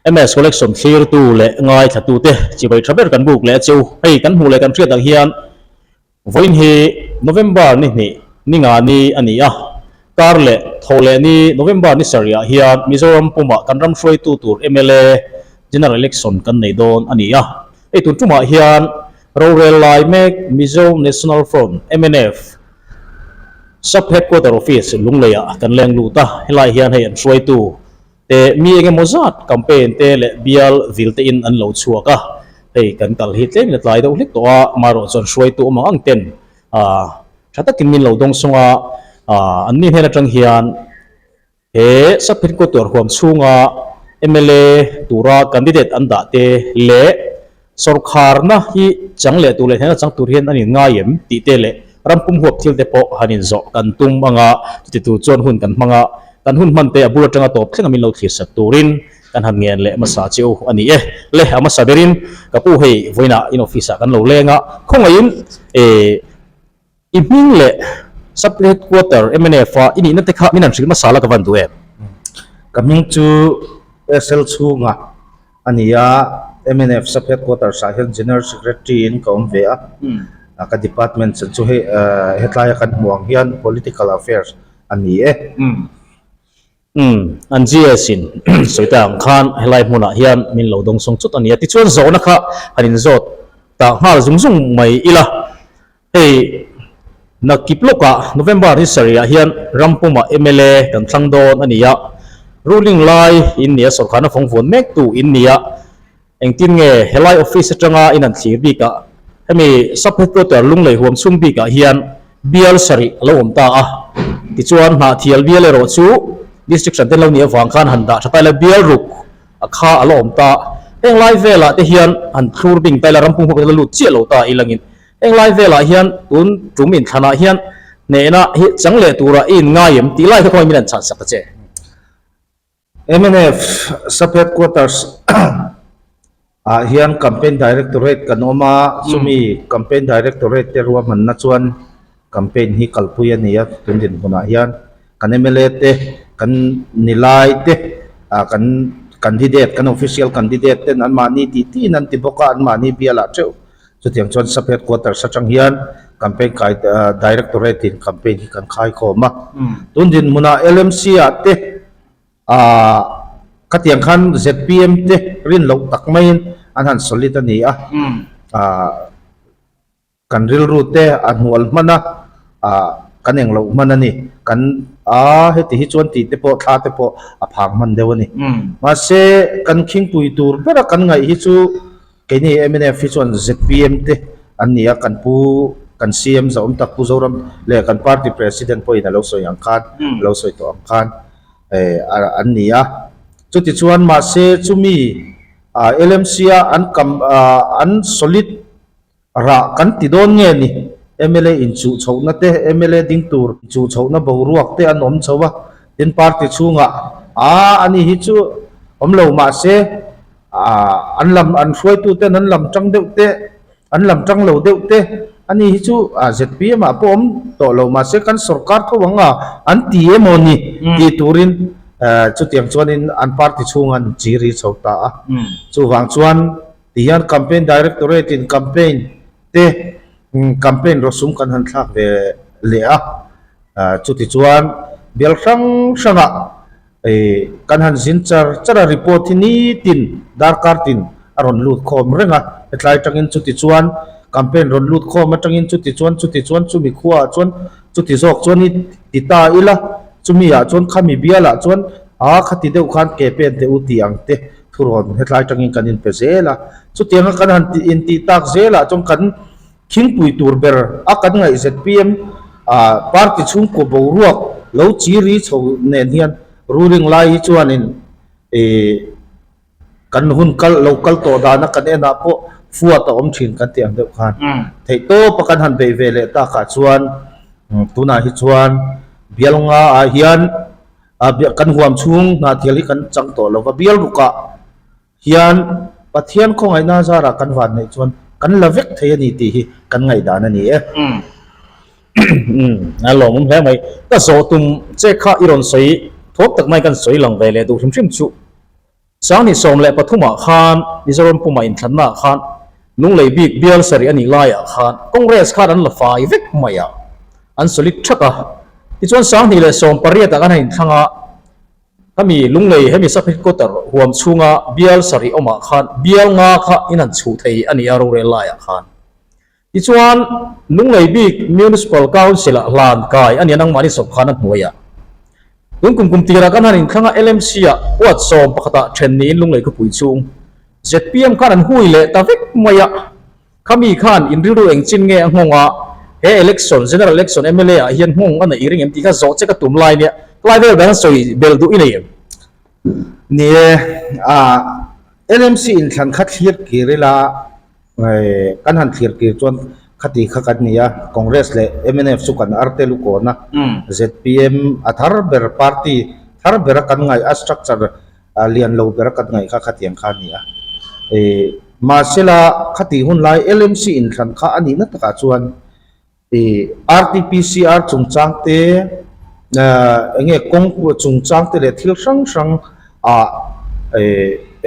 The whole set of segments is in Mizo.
MS Collection thlirtu leh ngaithlatute chibai tha ber kan buk leh a cheu. Hei kan hmuh leh kan hriat ang hian Vawiin hi November ni hnih ni nga ni a ni a, kar leh tho leh ni November ni sarihah hian Mizoram pumah kan ram hruaitu tur mla General Election kan nei dawn a ni a. Hei tun tumah hian rorel lai mek Mizo National Front, mnf, Sub Headquarter Office Lungleiah kan leng lut a, helai hian hei an hruaitu te mi eng emaw zat campaign te leh bial vil te in an lo chhuak a, hei kan kal hi tlemin a tlai deuh hlek tawh a, amaherawh chuan hruaitu awm ang ang ten ah tha takin min lo dawng sawng a, ah an ni hnen atang hian he Saphin Kawtuar huam chhunga mla tura candidate an dah te leh Sawrkharna hi chang leh tur leh hnena chang tur hian an inngai em tih te leh ram pum huap thil te pawh han inzawh kan tum ang a, chuti tur chuan hun kan hmang a, kan hun hman te a bul atanga tawp thleng a min lo thlir sak turin kan han ngen leh hmasa che u a ni e. Le a hmasa berin ka pu hei vawiinah in office ah kan lo leng a, khawngaihin eh i hming leh sub headquarter mnf a i nihna te kha min han hrilh hmasa la ka van duh em? Ka hming chu SL chhungah A ni a, mnf Sub Headquarters ah hian General Secretary in ka awm ve a, ka department chan chu hei hetlaia kan hmuh ang hian Political Affairs a ni e. Umm, an GS in sawi ta ang khan helai hmunah hian min lo dawng sawng chut a ni a, tichuan zawhna kha han inzawt ta nghal zung zung mai ila. Hei nakip lawkah November ni sarihah hian ram pumah mla kan thlang dawn a ni a, ruling lai in nia sawrkharna fawng vuan mektu in nia, engtin nge helai office atanga in an thlir bikah hemi sub headquarter Lunglei huam chhung bikah hian bial sarih a lo awm ta a, tichuan Hnahthial bial erawh chu district hran te lo nih avang khan han dah tha ta ila bial ruk a kha a la awm ta, heng lai velah te hian han thlur bing ta ila ram pum huap te la lut chiah lo ta ilangin Heng lai velah hian tun tum inthlanah hian hnehna hi chang leh turah i inngai em tih lai kha khawngaih min an chhan sak ta che. Mnf Sub Headquarters ah hian Campaign Directorate kan awm a, chumi Campaign Directorate te ruahmanna chuan campaign hi kalpui a ni a, tun dinhmunah hian kan mla te, kan nilai te, kan candidate, kan official candidate ten anmahni tih tiin an ti bawk a, anmahni bialah theuh Chutiang chuan Sub Headquarters atang hian Campaign kai Directorate in campaign hi kan khai khawm a. Tun dinhmunah LMC ah te ah khatiang khan zpm te rin loh tak maiin an han solid a ni a. Ah kan rilru te a hnual hman a, ah kan eng loh hman a ni. Kan a heti hi chuan tih te pawh thla te pawh a phang hman deuh a ni. Mahse kan khingpui tur bera kan ngaih hi chu Keini mnf hi chuan zpm te an ni a, kan pu, kan CM zahawm tak Pu Zoram leh kan party president pawhin a lo sawi ang khan, a lo sawi tawh ang khan an ni a. Chutichuan mahse chumi LMC a an kam an solid rah kan ti dawn nge ni? Mla inchuh chhohna te, mla ding tur inchuh chhohna boruak te an awm chho a, tin party chhungah a ani hi chu awm lo mahse an lam an hruaitu ten an lam tang deuh te, an lam tang lo deuh te ani hi chu zpm ah pawh awm tawh lo mahse kan sawrkar tho ang a an ti emaw ni tih turin chutiang chuanin an party chhung an chiri chho ta a, chuvang chuan Ti hian Campaign Directorate in campaign te campaign rawsum kan han thlak ve leh a, chuti chuan bial hrang hrangah kan han zin char char a, report hi nitin darkar tin a rawn lut khawm reng a, hetlai atangin chuti chuan campaign rawn lut khawm atangin chuti chuan chuti chuan chumi khuaah chuan chuti zawk chuan i ti ta ila, chumi ah chuan khami bialah chuan a khati deuh khan ke pen teh u tih ang te. Thurawn hetlai tangin kan inpe zel a, chutianga kan han intih tak zelah chuan kan khingpui tur ber a kan ngaih zpm party chhungkaw boruak lo chi ri chho nen hian ruling lai hi chuanin kan hun kal lo kal tawh dana kan enah pawh fuat a awm thin kan tih ang deuh khan theihtawpa kan han beih ve leh takah chuan tunah hi chuan bial nga ah hian Kan huam chhung hnahthial hi kan chang tawh lo va, bial rukah hian Pathian khawngaihna zarah kan van neih chuan kan la vek thei a ni tih hi kan ngaihdan a ni e. A lawmawm hle mai. Ka zawh tum che kha i rawn sawi thawp tak mai kan sawi lang ve leh duh hrim hrim chu. Sanghnih 13 ah khan Mizoram pumah inthlanna ah khan Lunglei bik bial sarih a nih laiah khan Congress khan an la fai vek mai a, an solid thak a. Tichuan 2018 ah khan a inthlang a, hemi Lunglei hemi sub headquarter huam chhunga bial sarih awmah khan bial nga kha in han chhuh thei a ni a rorel laiah khan. Tichuan, Lunglei bik Municipal Council-ah hlan kai a nia nangmahni sawpkhana hnuaiah. Tun kum kum tirah kan han inthlang a, LMC-ah huat sawm pakhatah then niin Lunglei khawpui chhung zpm khan an hui leh ta vek mai a. Khami khan in rilru engchin nge a nghawng a, he election, General Election mla ah hian nghawng a neih ring em tih kha zawh che ka tum lai nia, tlai vel dan a sawi bel duh i nei em? Ni e, LMC inthlan kha thlir kir ila. Kan han thlir kir chuan khati kha kan ni a, Congress leh mnf chu kan arte lu kawn a, zpm a thar ber party thar bera kan ngaih a structure lian lo bera kan ngaih kha khatiang kha a ni a. Mahsela khati hun lai LMC inthlan kha a nihna takah chuan I RTPCR chungchang te, eng nge kawng chungchang te leh thil hrang hrang ah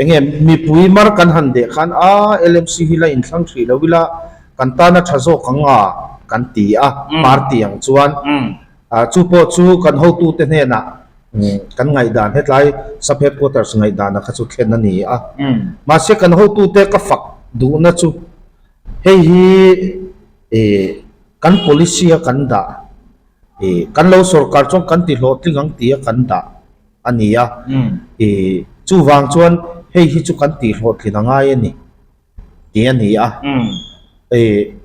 eng nge mipui mar kan han deh khan a LMC hi la inthlang hrih lo ila kan tana tha zawk ang a kan ti a party ang chuan chu pawh chu kan hotute hnenah kan ngaihdan hetlai sub headquarters ngaihdan a kha chu thlen a ni a mahse kan hotute ka fak duhna chu hei hi Ih kan policy a kan dah ih kan lo sorkar chuan kan ti hlawhtling ang tih a kan dah a ni a, ih chuvang chuan hei hi chu kan tih hlawhtlin a ngai a ni tih a ni a, ih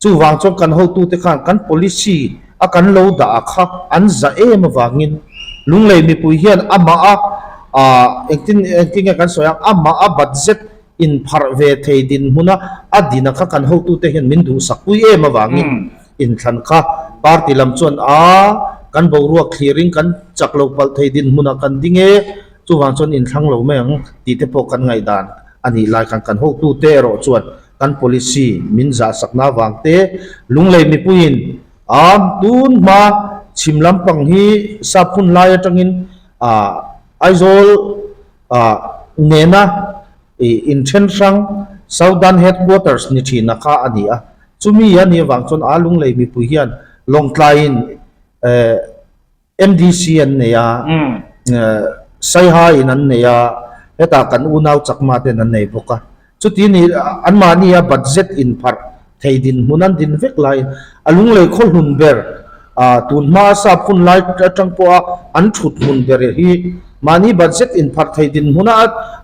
chuvang chuan kan hotute khan kan policy a kan lo dah a kha an za em avangin Lunglei mipui hian amah a ah engtin engtin nge kan sawi ang amah a budget Inpharh ve thei dinhmuna a dina kha kan hotute hian min duhsak pui em avangin inthlan kha party lam chuan a kan boruak thlirin kan chak lo palh thei dinhmunah kan ding e, chuvang chuan inthlang lo mai ang tih te pawh kan ngaihdan a nih lai khan kan hotute erawh chuan kan policy min zahsakna avang te Lunglei mipuiin a tun hma chhim lampang hi sap hun lai atangin a Aizawl nena inthen hrang Southern Headquarters ni thina kha a ni a. Chumi a nih avang chuan a Lunglei mipui hian Lawngtlaiin MDC an nei a, Saiha in an nei a, hetah kan unau Chakma ten an nei bawk a. Chuti ni anmahni a budget inpharh thei dinhmun an din vek laiin a Lunglei khaw hlun ber tun hma a sap hun lai atang pawha an thut hmun ber hi mahni budget inpharh thei dinhmuna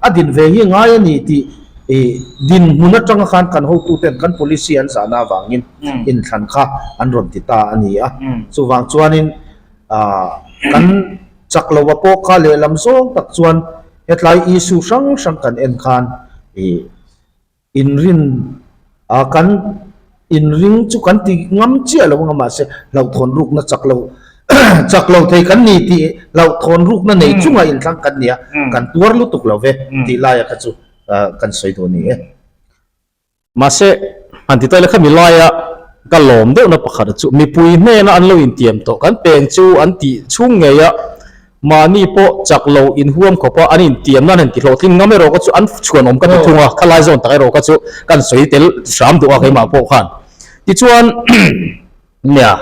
a din ve hi ngai a ni tih dinhmun atanga khan kan hotuten kan policy an zahna avangin inthlan kha an rawn ti ta a ni a. Chuvang chuanin kan chak lo a pawh kha lehlam zawng tak chuan Hetlai issue hrang hrang kan en khan ih inrin ah kan inring chu kan ti ngam chiah lo anga mahse hlauhthawn rukna chak lo chak lo thei kan ni tih hlauhthawn rukna nei chunga inthlang kan nia kan tuar lutuk lo ve tih laia kha chu kan sawi duh a ni e. Mahse, han ti ta ila khami laia ka lawm deuhna pakhat chu mipui hnena an lo intiam tawh kan peng chu an tih chhung ngei a, mahni pawh chak lo inhuam khawpa an intiamna an han ti hlawhtling ngam erawh kha chu an chhuanawm ka ti thung a, khalai zawn tak erawh kha chu kan sawi tel hram duh a keimah pawh khan. Tichuan, nia,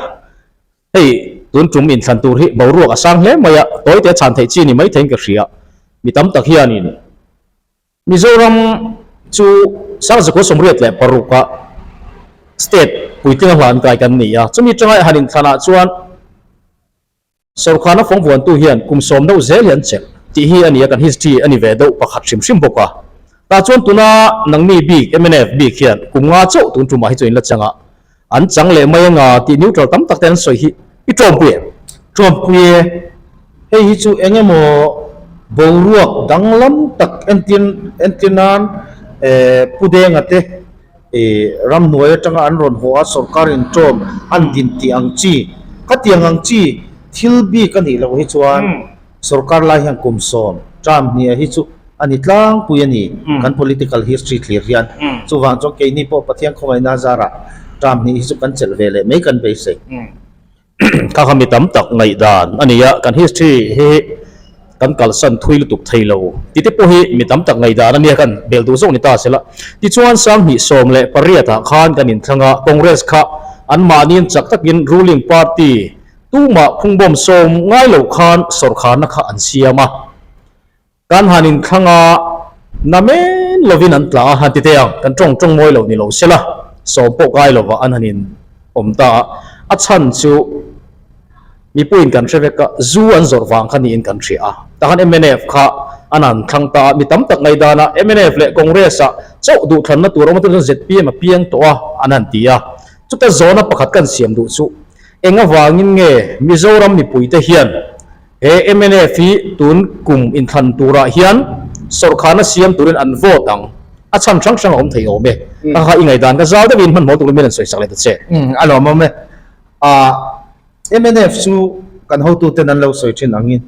hei tun tum inthlan tur hi boruak a sang hle mai a, tawi te chhan theih chi ni maitheiin ka hria, mi tam tak hianin Mizoram chu 1986 ah state puitlinga hlan kai kan ni a, chumi tanga han inthlanah chuan sorkarna fawngvuantu hian kum sawm deuh zel hi an chelh tih hi a ni a, kan history a ni ve deuh pakhat hrim hrim bawk a. Tah chuan tuna nangni bik mnf bik hian kum nga chauh tun tumah hi chu in la chang a, An chang leh mai anga tih neutral tam tak te an sawi hi i tawmpui em? Tawmpui e. Hei hi chu eng emaw boruak danglam tak entir entir nan Pu Denga te ramhnuai atanga an rawn haw a sorkar in tawm an din tih ang chi khatiang ang chi thil bik a nih loh hi chuan sorkar lai hian kum sawm term hniah hi chu. a ni tlangpui a ni kan political history thlir hian. Chuvang chuan keini pawh Pathian khawngaihna zarah term hnih hi chu kan chelh ve leh mai kan beisei. Kha kha mi tam tak ngaihdan a ni a, kan history hi kan kalsan thui lutuk thei lo ti te pawh hi mi tam tak ngaihdan a nia kan bel duh zawk ni ta se la. Tichuan 2018 ah khan kan inthlang a, Congress kha anmahniin chak takin ruling party tumah phungbawm sawm ngai loh khan sawrkharna kha an siam a. Kan han inthlang a, na men lovin an tla a, han ti teh ang, kan tawng tawng mawi lo ni lo sela, sawm pawh kai lova an han in awm ta a, a chhan chu mipuiin kan hre vek a, zu an zawrh vang kha niin kan hria a, takhan mnf kha an han thlang ta a, mi tam tak ngaihdan a, mnf leh Congress ah chauh duhthlanna tur awm a, tunah chuan zpm a piang tawh a, an han ti a, chuta zawhna pakhat kan siam duh chu eng avangin nge Mizoram mipuite hian He mnf hi tun kum inthlan turah hian sawrkharna siam turin an vote ang. A chhan hrang hrang a awm thei awm e. Ka kha i ngaihdan ka zau deuhin hmanhmawh turin min rawn sawisak leh ta che. A lawm awm e. Ahh mnf chu kan hotuten an lo sawi thin angin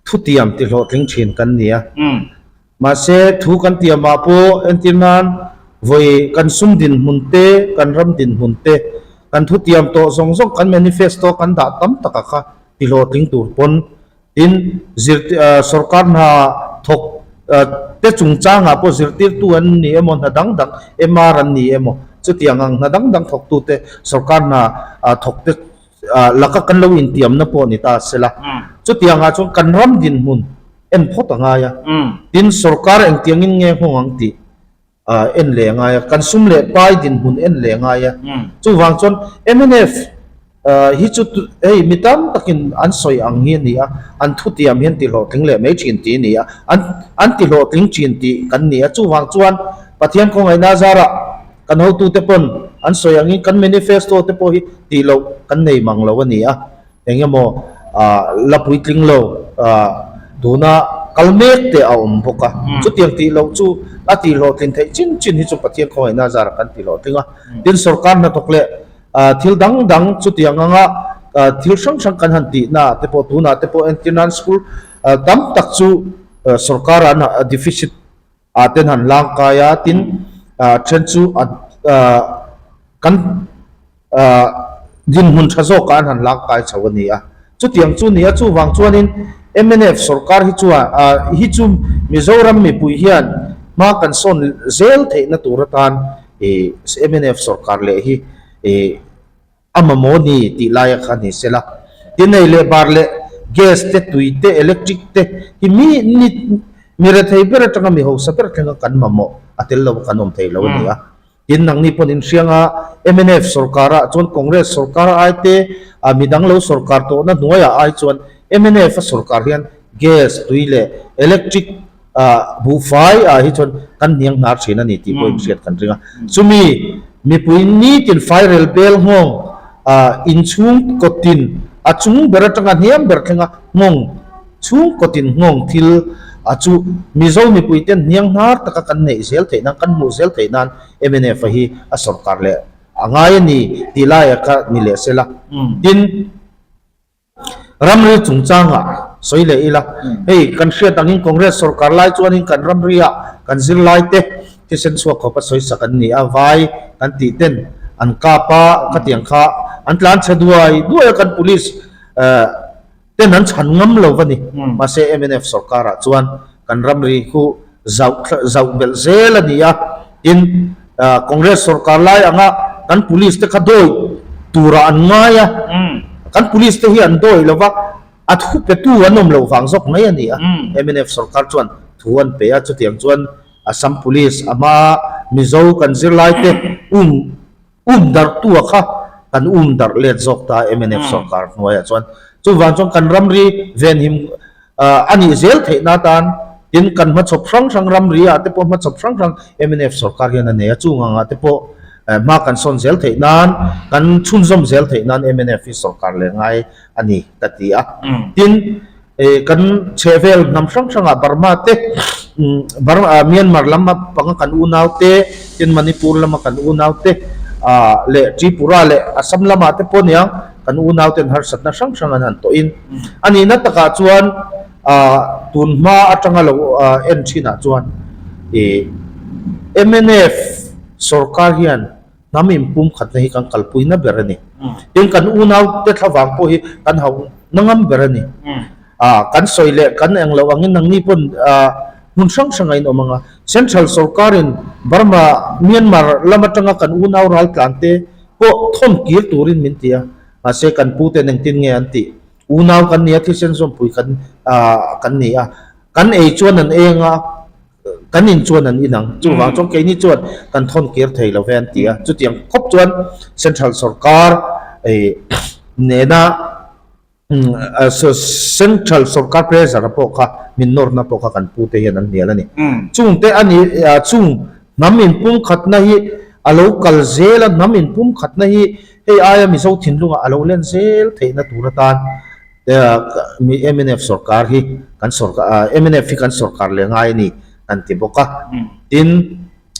thutiam ti hlawhtling thin kan ni a. Mahse, thu kan tiamah pawh entir nan vawi kan sum dinhmun te, kan ram dinhmun te, kan thu tiam tawh zawng zawng kan manifesto kan dah tam taka kha ti hlawhtling tur pawn tin zir sorkar hna thawk te chungchangah pawh zirtirtu an ni emaw hna dang dang MR an ni emaw chutiang ang hna dang dang thawktute sorkar hna thawk te laka kan lo intiamna pawh ni ta sela chutiangah chuan kan ram dinhmun en phawt a ngai a, tin sorkar engtiangin nge nghawng ang tih en leh a ngai a, kan sum leh pai dinhmun en leh a ngai a, chuvang chuan mnf hi chu hei mi tam takin an sawi ang hi a ni a, an thutiam hian tihlawhtling leh mai thin tih a ni a, an an tihlawhtling thin tih kan ni a, chuvang chuan Pathian khawngaihna zarah kan hotute pawn an sawi angin kan manifesto te pawh hi tih loh kan nei mang lo a ni a. Eng emaw la puitling lo tuna kal mek te a awm bawk a, chutiang tih loh chu a tih hlawhtlin theih chin chin hi chu Pathian khawngaihna zarah kan tih hlawhtling a. Tin, sorkar hnathawk leh thil dang dang chutiang anga thil hrang hrang kan han tihna ah te pawh tunah te pawh entir nan school tam tak chu sorkar an deficit ah ten han lang kai a, tin then chu kan dinhmun tha zawkah an han lang kai chho a ni a. Chutiang chu ni a, chuvang chuanin mnf sorkar hi chuan hi chu Mizoram mipui hian hma kan sawn zel theihna tur atan mnf sorkar leh hi A mamawh ni tih laia kha ni sela. Tin ei leh bar leh gas te, tui te, electric te hi mi ni mi rethei ber atanga mi hausa ber thlenga kan mamawh a tel lo kan awm thei lo a ni a. Tin nangni pawn inhrianga mnf sorkar ah chuan Congress sorkar ai te a midang lo sorkar tawhna hnuaiah ai chuan mnf a sorkar hian gas, tui leh electric ah buhfai ah hi chuan kan hniang hnar thin a ni tih pawh inhriat kan ring a. Chumi mipui nitin fairel bel nghawng ah inchhung kawtin a chung ber atanga hniam ber thlenga nghawng chhung kawtin nghawng thil a chu Mizo mipui ten hniang hnar taka kan neih zel theih nan kan hmuh zel theih nan mnf a hi a sawrkar leh a ngai a ni tih laia kha ni leh sela. Tin. Ramri chungchangah sawi leh ila, hei kan hriat angin Congress sorkar lai chuanin kan ramriah kan zirlaite thisen chhuak khawpa sawisak an ni a, vai kan tih ten an kap a, khatiang kha an tlan chhe duai duai a, kan police ten an chhan ngam lo va ni. Mahse mnf sorkarah chuan kan ramri khu zauh zauh belh zel a ni a, tin Congress sorkar lai anga kan police te kha dawi turah an ngai a, kan police te hi an dawi lo va, a thu petu an awm loh vang zawk mai a ni a, mnf sorkar chuan thu an pe a, chutiang chuan Assam police a hmaa Mizo kan zirlai te um um darh tu a kha kan um darh let zawk ta mnf sorkar hnuaiah chuan chuvang chuan kan ramri venhim a nih zel theihna atan tin kan hmachhawp hrang hrang ramri ah te pawh hmachhawp hrang hrang mnf sorkar hian a nei a chung angah te pawh hma kan sawn zel theih nan kan chhunzawm zel theih nan mnf hi sorkar leh ngai a ni ka ti a tin kan chhehvel hnam hrang hrangah Burma te Myanmar lama panga kan unau te tin Manipur lama kan unau te leh Tripura leh Assam lamah te pawh aniang kan unau ten harsatna hrang hrang an han tawhin a nihna takah chuan. tun hma atanga lo en thinah chuan ih mnf sorkar hian hnam inpumkhatna hi kan kalpuina ber a ni. Tin, kan unaute thlavang pawh hi kan hauh na ngam ber a ni. Kan sawi leh kan eng loh angin nangni pawn hmun hrang hrang a inawm ang a. Central sorkarin Burma, Myanmar lam atanga kan unau raltlante pawh thawn kir turin min ti a. Mahse, kan puten engtin nge an tih? Unau kan ni a, thisen zawmpui kan kan ni a. Kan ei chuan an eng a, kan in chuan an in ang. Chuvang chuan keini chuan kan thawn kir thei lo ve an ti a. Chutiang khawp chuan Central sorkar nena Central sorkar pressure pawh kha min nawrna pawh kha kan pute hian an hnial a ni. Chungte a ni chung hnam inpumkhatna hi a lo kal zel a, hnam inpumkhatna hi hei aia Mizo thinlungah a lo len zel theihna tur atan mnf sorkar hi kan sorkar mnf hi kan sorkar leh ngai a ni kan ti bawk a. Tin,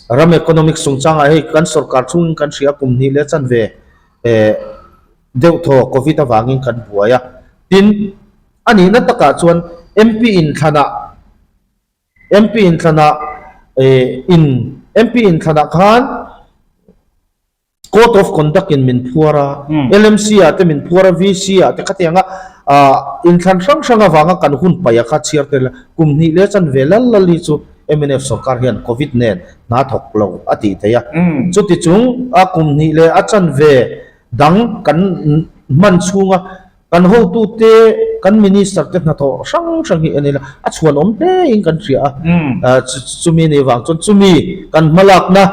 ram economic chungchangah hei kan sorkar chhungin kan hria kum hnih leh chanve deuh thaw Covid avangin kan buai a. Tin, a nihna takah chuan MP inthlanah MP inthlanah in MP inthlanah khan Code of Conduct in min phuar a, LMC ah te min phuar a, VC ah te khatiang a inthlan hrang hrang avanga kan hun paih a kha chhiar tel a, kum hnih leh chanve lal lal hi chu mnf sorkar hian Covid nen hna thawk lo a tih theih a. Chuti chung a kum hnih leh a chanve dang kan hman chhunga Kan hotute, kan minister te hnathawh hrang hrang hi en ila a chhuanawm hlein kan hria a. Chumi nih vang chuan chumi kan hmalakna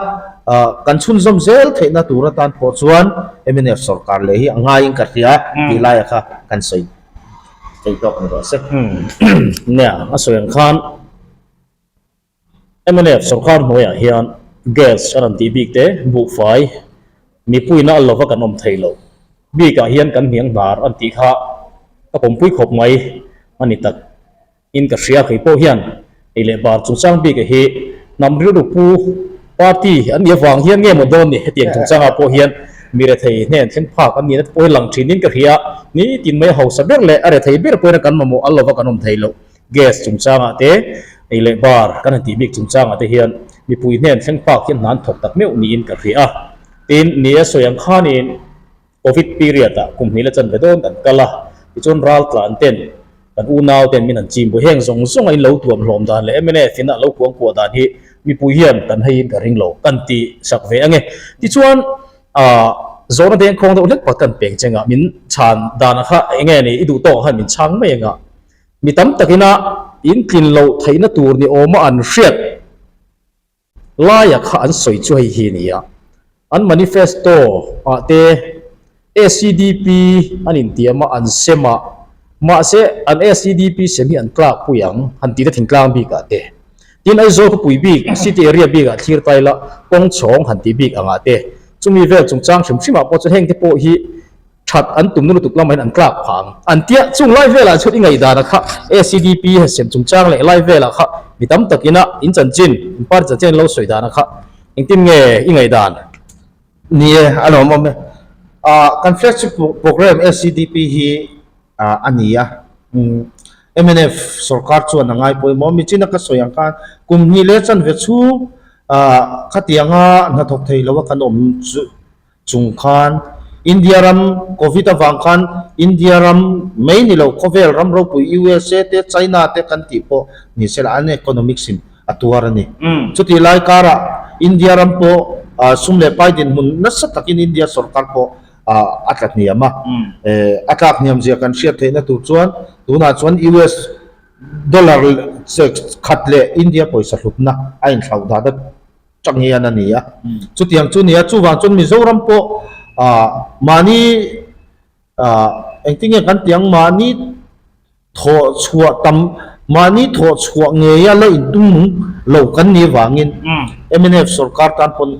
kan chhunzawm zel theihna tur atan pawh chuan mnf sorkar leh hi a ngaiin ka hria tih laia kha kan sawi thei tawk ni rawh se. Nia, a sawi ang khan Mnf sorkar hnuaiah hian gas a rawn tih bik te, buhfai, mipuina a lova kan awm thei lo bikah hian kan hniang hnar an tih kha ka pawmpui khawp mai a ni tak in ka hria. Kei pawh hian ei leh bar chungchang bika hi hnam rilru pu party an nih avang hian nge maw dawn ni hetiang chungchangah pawh hian mi rethei hnen thleng phak an nihna te pawh hi lang thin in ka hria. Nitin mai a hausa ber leh a rethei ber pawhin kan mamawh a lova kan awm thei lo. Gas chungchangah te, ei leh bar kan han tih bik chungchangah te hian mipui hnen thleng phak hian hna an thawk tak meuh niin ka hria a. Tin, ni a sawi ang khanin Covid period ah kum hnih la chanve dawn kan kal a, tichuan ral tlan ten kan unau ten min han chim buai. Heng zawng zawng a in lo tuam hlawm dan leh mnf in a lo kuang kuah dan hi mipui hian kan heiin ka ring lo kan ti sak ve ange. Tichuan, aah zawhna dengkhawng deuh hlek pakhat kan peng cheng a, min chhan dan kha enge ni i duh tawk ang khan min chhang mai anga. Mi tam takina in tlin loh theihna tur ni awma an hriat laia kha an sawi chu hei hi a ni a. An manifesto ah te SEDP an intiam a, an sem a, mahse an SEDP sem hi an tlak pui ang han tih te thingtlang bik ah te. Tin Aizawl khawpui bik, city area bik ah thlir tai la kawng chhawng han tih bik ang ah te. Chumi vel chungchang hrim hrim ah pawh chuan heng te pawh hi That an tumna lutuk lamah hian an tlak phah ang. An tia, chung lai velah chuan i ngaihdan a kha SEDP sem chungchang leh lai velah kha mi tam takin a in chanchin, in party chanchin an lo sawi dan a kha engtin nge i ngaihdan? Ni e, a lawmawm e. Kan flagship program SEDP hi a ni a. Mnf sorkar chuan a ngai pawimawh. Michina ka sawi ang khan kum hnih leh chanve chhung khatianga hnathawk thei lo a kan awm chu Chung khan India ram Covid avang khan India ram mai ni lo khawvel ram ropui USA te China te kan tih pawh ni se la an economics in a tuar a ni. Chutih lai karah India ram pawh sum leh pai dinhmun nasa takin India sorkar pawh a tla hniam a. A tlak hniam zia kan hriat theihna tur chuan tunah chuan US dollar khat leh India pawisa hlutna a inthlauh dan a chang hian a ni a. Chutiang chu nia, chuvang chuan Mizoram pawh mahni engtin nge kan tih ang, mahni thawh chhuah tam, mahni thawh chhuah ngeia la intung nung lo kan nih vangin mnf sorkar tan pawn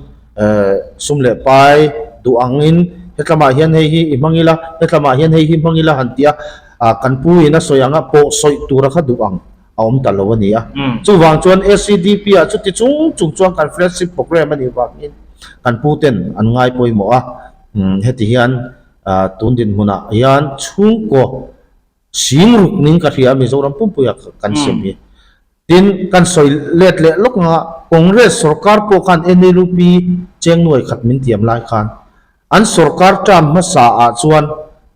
sum leh pai duh angin hetlamah hian hei hi i hmang ila, hetlamah hian hei hi hmang ila han tih a, kan pu in a sawi ang a, pawh sawi tura kha duh ang. a awm ta lo a ni a. Chuvang chuan SEDP ah chuti chung chung chuan kan flagship program a nih vangin kan pu ten an ngai pawimawh a, heti hian tun dinhmunah hian chhungkaw Singruk ning ka hria Mizoram pumpuia kan sem hi. Tin, kan sawi let leh lawk anga Congress sorkar pawh khan NLUP cheng nuai khat min tiam lai khan an sorkar term hmasa ah chuan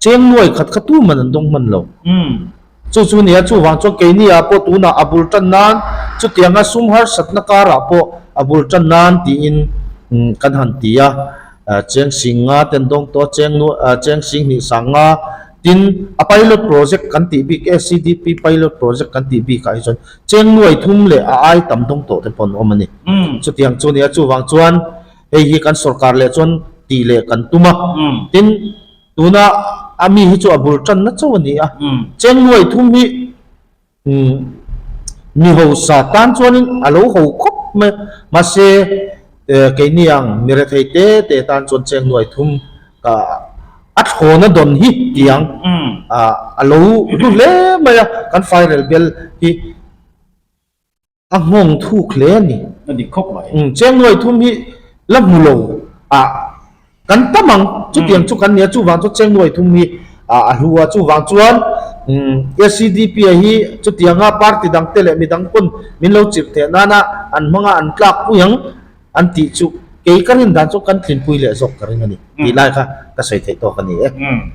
cheng nuai khat kha tuman an dawng hman lo. Chu chu nia, chuvang chuan keini ah pawh tunah a bul tan nan chutianga sum harsatna karah pawh a bul tan nan tiin kan han ti a, cheng sing nga ten dawng tawh a, cheng cheng sing hnih sang nga Tin, a pilot project kan tih bik, SCDP pilot project kan tih bikah hi chuan cheng nuai thum leh a ai tam dawng tawh te pawh an awm a ni. Chutiang chu nia, chuvang chuan hei hi kan sorkar leh chuan tih leh kan tum a. Tin, tuna a mi hi chu a bul tanna chauh a ni a. Cheng nuai thum hi Mi hausa tan chuanin a lo ho khawp mai a, mahse keini ang mi rethei te te tan chuan cheng nuai thum ka a thlawna dawn hi tiang a lo hlu hle mai a, kan fairel bel hi A nghawng thuk hle a ni. A dik khawp mai. Cheng nuai thum hi la hmu lo a kan tam ang. Chutiang chu kan ni a, chuvang chuan cheng nuai thum hi a hlu a. Chuvang chuan SCDP a hi chutianga party dang te leh midang pawn min lo chirh theih nana an hmanga an tlak pui ang an tih chu kei ka rin dan chu kan tlinpui leh zawk ka ring a ni tih lai kha ka sawi theih tawk a ni e.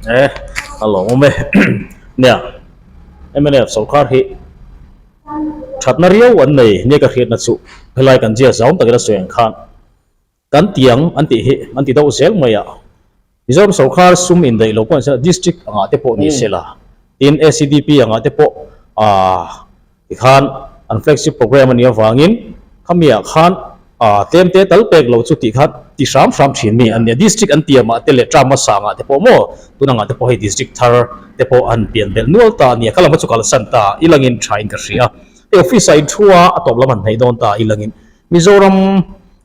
E, a lawmawm e. Nia, mnf sorkar hi Thatna riau an nei nia ka hriatna chu helai kan zia zaum takin a sawi ang khan kan tiang an tih hi an ti deuh zel mai a, Mizoram sorkar sum indaih lo pawh ni sela district angah te pawh ni sela tin SEDP angah te pawh aah tikhan an flagship program a nih avangin khamiah khan Aaa tlem te tal pek lo chu tih kha ti hram hram thin mi an nia. District an tiam ah te leh term hmasa angah te pawh maw tun angah te pawh hei district thar te pawh an pian belh nual ta a nia. Kha lam kha chu kalsan ta i langin tha in ka hria. Hei office ah in thu a, a tawp lam han hnaih dawn ta i langin Mizoram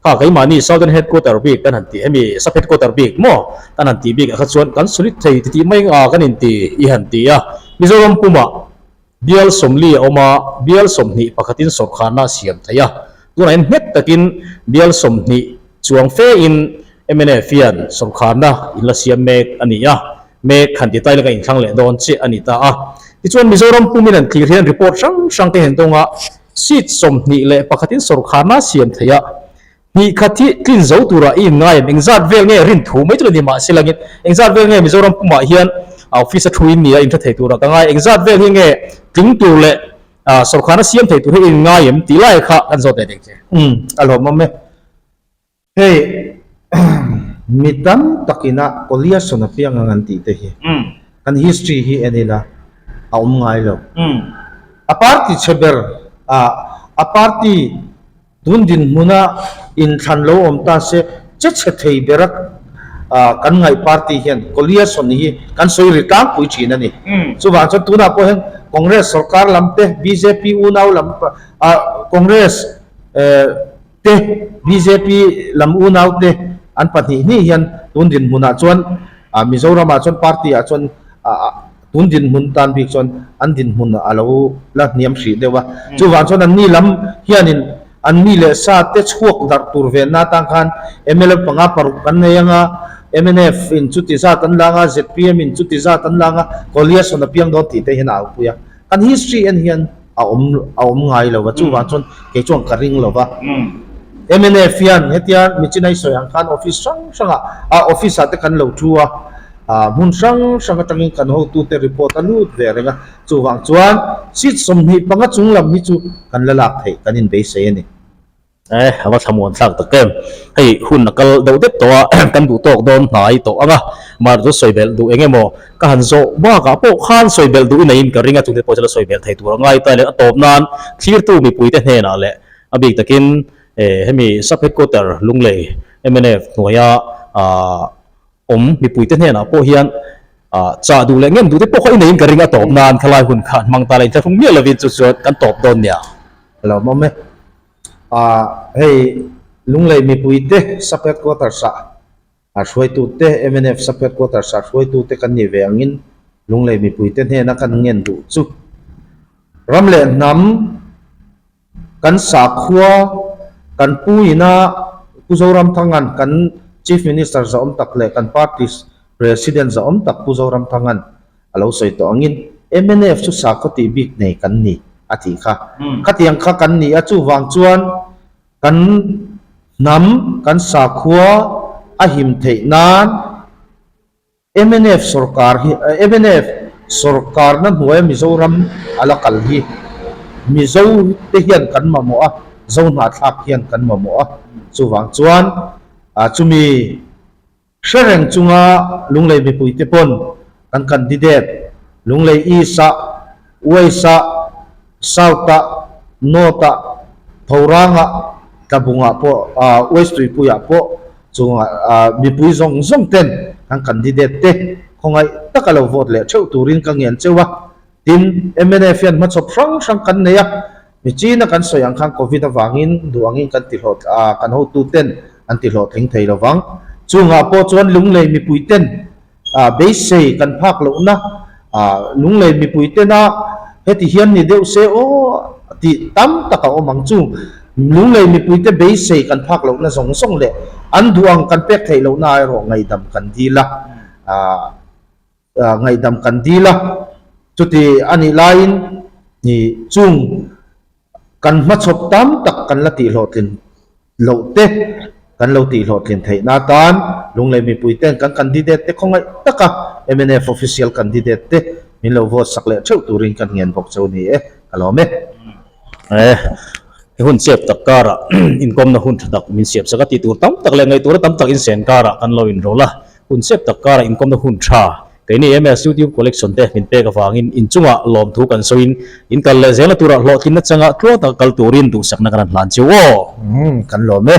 kha keimahni Southern Headquarter bik kan han tih hemi Sub Headquarter bik maw kan han tih bik ah kha chuan kan solid thei titih mai a kan inti i han ti a. Mizoram pumah Bial 40 a awm a, bial 20 pakhatin sawrkharna a siam thei a. Tunah hian nghet takin bial 20 chuang fein mnf hian sawrkharna in la siam mek a ni a, mek han ti ta ila ka inthlang leh dawn chiah a ni ta a. Tichuan Mizoram pumin an thlir hian report hrang hrang te hian dawnga seat 21in sawrkharna a siam thei a. Hnih khat hi tlin zo turah i inngai em? Engzat vel nge rin thu mai chu la ni mahse langin engzat vel nge Mizoram pumah hian office a thu in nia inhre thei turah ka ngai? Engzat vel hi nge tling tur leh sawrkharna siam thei tur hi i inngai em? Tih lai kha kan zawt leh deng che. Umm a lawmawm e. Hei mi tam takina Koliason a piang ang an tih te hi kan history hi en ila a awm ngai lo. A party chhe ber a party Tun dinhmuna inthlan lo awm ta se, che chhe thei bera kan ngaih party hian coalition hi kan sawi ri tlangpui thin a ni. Chuvang chuan tunah pawh hian Congress sorkar lam te, bjp unau lam, Congress te, bjp lam unau te an pahnih hnih hian tun dinhmunah chuan Mizoramah chuan party ah chuan Tun dinhmun tan bik chuan an dinhmun a lo la hniam hrih deuh a. Chuvang chuan anni lam hianin an mi leh sa te chhuak darh tur venna atang khan mla panga paruk kan nei anga, mnf in chuti zat an lang a, zpm in chuti zat an lang a, coalition a piang dawn tih te hian a aupui a. Kan history en hian a awm a awm ngai lo va, chuvang chuan kei chuan ka ring lo va. Mnf hian hetia Michinai sawi ang khan office hrang hrangah a office ah te kan lo thu a, hmun hrang hrang atangin kan hotute report a lut ve reng a, chuvang chuan seat 25 chung lam hi chu kan la lak theih kan inbeisei a ni. E, a va thlamuan thlak tak em. Hei hun a kal deuh deuh tawh a, kan duh tawk dawn hnai tawh ang a, mar chu sawi belh duh eng emaw ka han zawh bakah pawh khan sawi belh duh inaiin ka ring a, chungte pawh chu la sawi belh thei tur a ngai ta leh a tawp nan thlirtu mipuite hnenah leh a bik takin e hemi sub headquarter Lunglei mnf hnuaia awm mipuite hnenah pawh hian chah duh leh ngem duh te pawh kha inaiin ka ring a tawp nan khalai hun kha an hmang ta la inthlahrung miah lovin chu chuan kan tawp dawn nia. Lawmawm e. Ah hei Lunglei mipuite sub headquarters ah a hruaitute mnf sub headquarters ah hruaitute kan nih ve angin Lunglei mipuite hnena kan ngen duh chu ram leh hnam kan sakhua kan pu ina Pu Zoramthanga'n kan Chief Minister zahawm tak leh kan party President zahawm tak Pu Zoramthanga'n a lo sawi tawh angin. Mnf chu sakhaw tih bik nei kan ni a tih kha. Khatiang kha kan ni a, chuvang chuan kan hnam, kan sakhua a him theih nan mnf sorkar hi, mnf sorkarna hnuaia Mizoram a la kal hi Mizo te hian kan mamawh a, Zohnahthlak hian kan mamawh a, chuvang chuan chumi Hre reng chunga Lunglei mipuite pawn kan candidate Lunglei East-ah, West-ah, South-ah, North-ah, Thorang-ah, Tlabungah pawh, West Tuipuiah pawh chunga mipui zawng zawng ten kan candidate te khawngaih taka lo vote leh theuh turin ka ngen cheu a. Tin, mnf hian hmachhawp hrang hrang kan nei a, mi China kan sawi ang khan Covid avangin duh angin kan ti hlawh a, kan hotuten an ti hlawhtling thei lo vang. Chungah pawh chuan Lunglei mipuiten beisei kan phak lohna, Lunglei mipuitena heti hian ni deuh se aw tih tam tak a awm ang chu. Lunglei mipuite beisei kan phak lohna zawng zawng leh an duh ang kan pek theih lohna erawh ngaihdam kan dil a. Ngaihdam kan dil a, chuti a nih laiin ni chung kan hmachhawp tam tak kan la tihhlawhtlin loh te kan lo tihhlawhtlin theih na atan Lunglei mipui ten kan candidate te khawngaih taka mnf official candidate te min lo vote sak leh theuh turin kan ngen bawk cheu ni e, ka lawm e. He hun chep tak karah inkawmna hun tha tak min siam sak a, tih tur tam tak leh ngaihtuahna tam tak insen karah kan lo inrawl a. Hun chep tak karah inkawmna hun tha keini MS YouTube Collection te min pek avangin inchungah lawmthu kan sawiin in kal leh zelna turah hlawhtlinna changa tluang taka kal turin duhsakna kan han hlan cheu aw. Umm kan lawm e.